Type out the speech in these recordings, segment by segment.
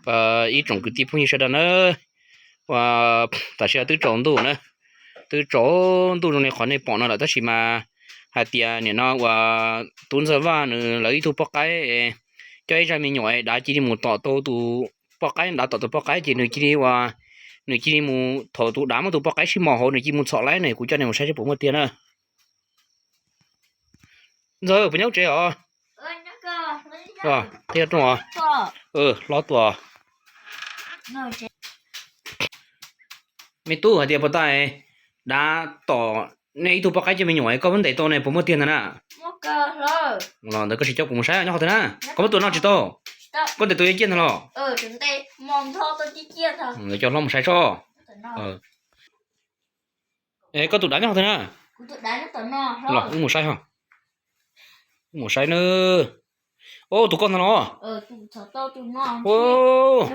Ib tsoom kwv tij phooj ywg sawv daws na, uas tam sim no twb tsaus ntuj na, twb tsaus ntuj zoo li qhov nej pom no lawm, tab sis mas hais tias nim no uas Tub Ntxawg Vaj nws lawv ib tug poj qaib coj ib zaj me nyuam dav cia li mus tom tau tus poj qaib, dav tom tus poj qaib ces nws cia li uas, nws cia li mus thaum tus dav muab tus poj qaib sib mos hauv, nws cia li mus txhom laib ne. Kuv coj nej mus saib seb puas muaj tiag na. Ntxawg, puas nyob tsev os? Thiab rooj os. Hlob tuaj. Me tub, hais tias puas tau dav tom nej ib tug poj qaib coj me nyuam koj muab ntes tau ne, puas muaj tiag ntag na? Los ntawd koj sim coj kuv mus saib nyob qhov twg na. Koj muab tua noj tsis tau? Koj ntes tau ciaj ntag los? Coj hlob mus saib tso. Es koj tus dav nyob qhov twg na? Los wb mus saib os. Wb mus saib na. Os, tus koj ntag los? Os,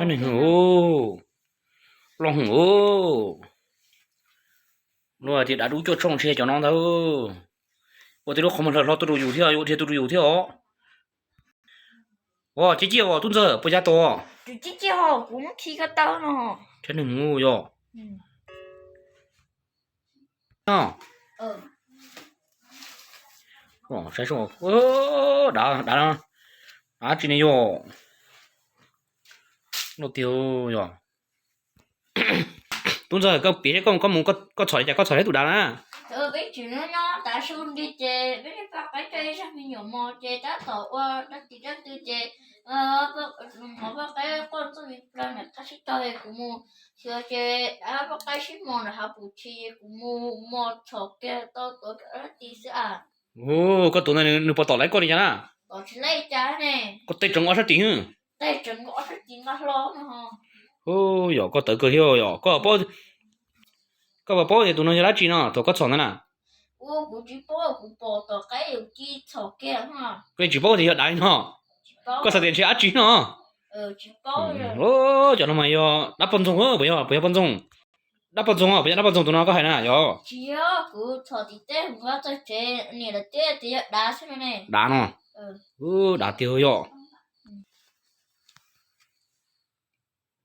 neeg loj heev os. Luag hais tias dav dub cuaj tshooj ntshe cov no ntag. Ua tej lub qhov muag hlo hlo tuaj rau yus thiab, ua dhia tuaj rau yus thiab os. Ua ciaj ciaj os Tub Ntxawg, puas ya tau? Thiab neeg mus yog. Saib, dav, dav tsi ne yog. Loj tiag yog. Tub Ntxawg, koj piav seb koj mus koj txhom li cas koj txhom tau tus dav na? Peb tseem nyob nyob tav su nti ces peb niag poj qaib coj ib zag me nyuam mos ces tab tom ua dab tsi dab tsi ces hnov poj qaib quaj txuj mi plaws nram qab tsib taug es kuv mus xyuas ces poj qaib sib mos nram hav pum tshis es kuv mus mos txhom kiag tau tuav dab tsi xwb as. Koj tuav ntawd nws puas tom laib koj li cas na? Tom tsis laib cas ne. Koj tej tseem ob sab tis hwb. Tej tseem ob sab tis nqa hlo no. Yog koj tawv kawg thiab yog. Koj puas paub tias tus no yog dab tsi no thaum koj txhom ntawd na? Ua kuv tsis paub, kuv pom tom qaib yus ci txhom kiag. Koj tsis paub tias yog dav li no? Koj xav tias ntshe dab tsi no? Cov no mas yog dab poj ntxoog puas yog, puas yog poj ntxoog? Dab poj ntxoog, puas yog dab poj ntxoog tus no koj hais na yog? Tsis yog, kuv txhom tim tej kuv nqa txog tsev niam lawv teb tias yog dav xwb no ne. Dav no? Dav tiag yog.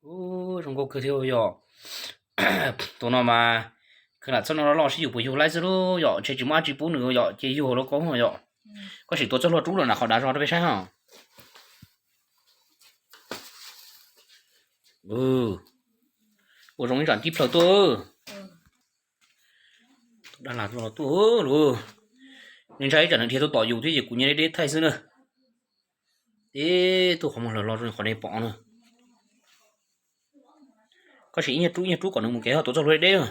Zoo nkauj kawg thiab yog. Tus no mas kawg lam txhob no loj sib yus puas yug laib xwb lauj yom, ntshe tsis muaj dab tsi pub nws yom, ces yug hauv lauj kaub yom. Koj sim tuav txoj hlua rub los nram qhov dav zog rau peb saib os. Ua zoo ib tsam tib plaws tuaj. Dab las tuaj los tuaj lauj. Nws ntshai ib tsam nws dhia tuaj tom yus thiab ces kuv nyiag deb deb thaij xwb na. Tib tug qhov muag hlo hlo rau qhov nej pom na. Koj sim ib nyuag rub ib nyuag rub kom nws mus kev ho tuav txoj hlua deb deb.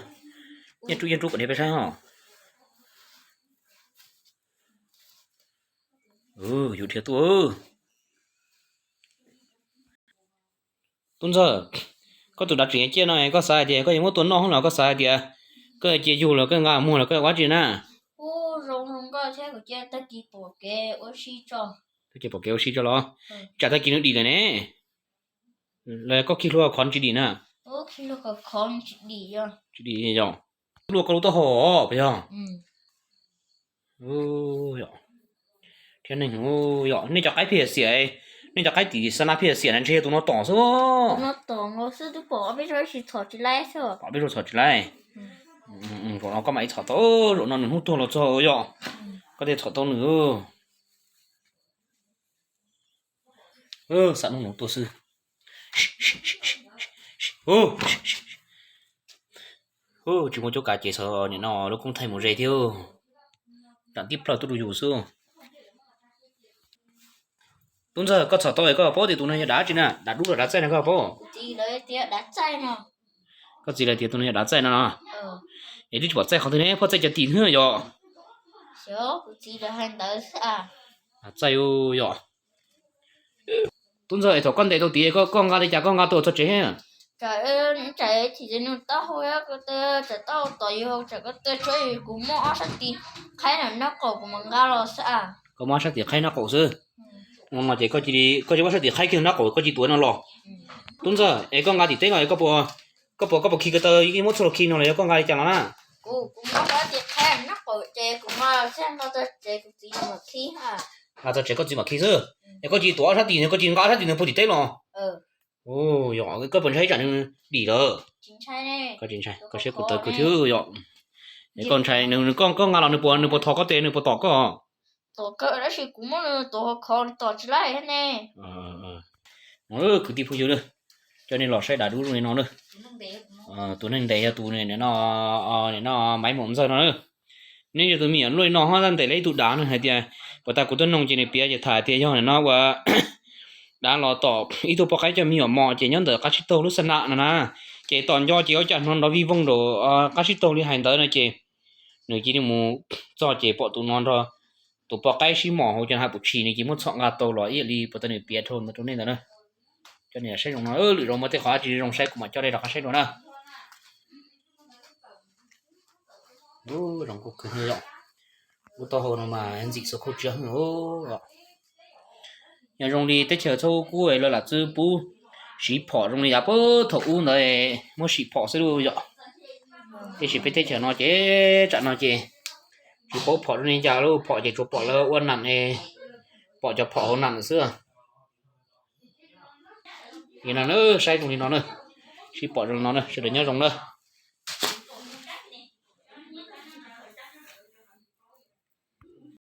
Ib nyuag rub ib nyuag rub kom nej peb saib ho. Yus dhia tuaj. Tub Ntxawg, koj tus dav tseem ciaj no koj xav hais tias koj yuav muab tua noj los koj xav hais tias koj cia yug los koj nqa muag los koj ua dab tsi na? Tag kis pom kev ua si tso los? Tsam tag kis nws dim lawm ne. Los koj khi hlua khov tsis dim na? Tsis dim yog. Hlua koj lub taub hau puas yog? Thiab neeg yom, nej cov qaib pheej xiam, nej cov qaib tim xa na pheej xiam na ntshe tus no tom xwb. Tus no tom nkaus xwb, twb pom peb tsis txhom tsis laib xwb. Pom peb tsis txhom tsis laib. Zaum no koj mam li txhom tau, zaum no nws hnub tuag los txog yom. Koj thiaj txhom tau nws. Xam nuj nuv tuaj xwb. Tsis muaj cuab kav ces xav nim no lub koob thaij mus ze thiab. Tam tib plaws tuaj rau yus xwb. Tub Ntxawg, koj txhom tau es koj paub tias tus no yog dav tsi na, dav dub los dav txaij no koj paub? Koj txiv lawv tias tus no yog dav txaij no no. Es twb tsis pom txaij qhov twg ne, pom txaij cov tim hnub yom. Txaij yom. Tub Ntxawg, es thaum koj ntes tau tid koj nqa li cas koj nqa tuaj txog tsev? Tsam nws taub hau, tsam taub hau tom yus, tsam koj tua tshuav yus, kuv muab ob sab tis qhaib nram nraub qaum kuv mam nqa los xwb. Koj muab ob sab tis qhaib nraub qaum xwb. No ces koj cia li muab ob sab tis qhaib kiag nraub qaum koj cia li tuav no los. Tub Ntxawg, es koj nqa tim teb no koj puas, koj puas, koj puas khi ko taw muab txhua los khi no los yog koj nqa li cas los na? Kuv, kuv muab ob sab tis qhaib nraub qaum ces kuv nqa los xwb, nqa txog tsev kuv txiv mam khi ha. Nqa txog tsev koj txiv mam khi xwb. Es koj tsis tuav ob sab tim, koj tsis nqa ob sab tim nws puag tim teb los? Yog, koj puas ntshai ib tsam nws dim lawm? Koj tsis ntshai, koj saib kuv taw kwv thiab yom. Es koj ntshai, koj nqa los nws puas, nws puas thov koj tes, nws puas tom koj? Kwv tij phooj ywg na, coj nej los saib dav dub zoo li no na. Tus neeg ntes yog tus no, no Maiv Maum Ntxawg no na. Neb yog tus me nyuam luaj li no ho ntes lawv ib tug dav no hais tias, puas tas kuv tuaj noog ces nws piav ces tham tias yog no ua dav los tom ib tug poj qaib coj me nyuam mos ces nyob ntawm qab tsib taug lub xa nam no na. Ces tom nco ces ua cas hnov nrov vij voog nraum qab tsib taug li hais ntawd no ces nws cia li mus txog ces pom tus no nrog tus poj qaib sib mos hauv cov hav pum tshis, nws cia li muab txhom nqa tau los ib yam li puas tas nws piav dhau ntawd rau nej ntawd na. Coj nej saib zoo no, lwm zaus muaj tej qhov tsis zoo saib kuv mam coj nej rov qab saib dua na. Zoo nkauj kawg, lub taub hau no mas ntxim xuv khauj tsiab heev. Yog zoo li teb chaws txhob kub lawv lam txwb pub siv phom zoo li yav puag thaum ub ntawd muab sim phom xwb lauj yom. Tiam sis peb teb chaws no ces tsam no ces tsis paub phom zoo li cas lauj, phom ces tsuas pom lawv ua nam, pom cov phom hauv nam xwb. Li no na, saib zoo li no na, sib pom zoo li no na, sawv daws nyob zoo na.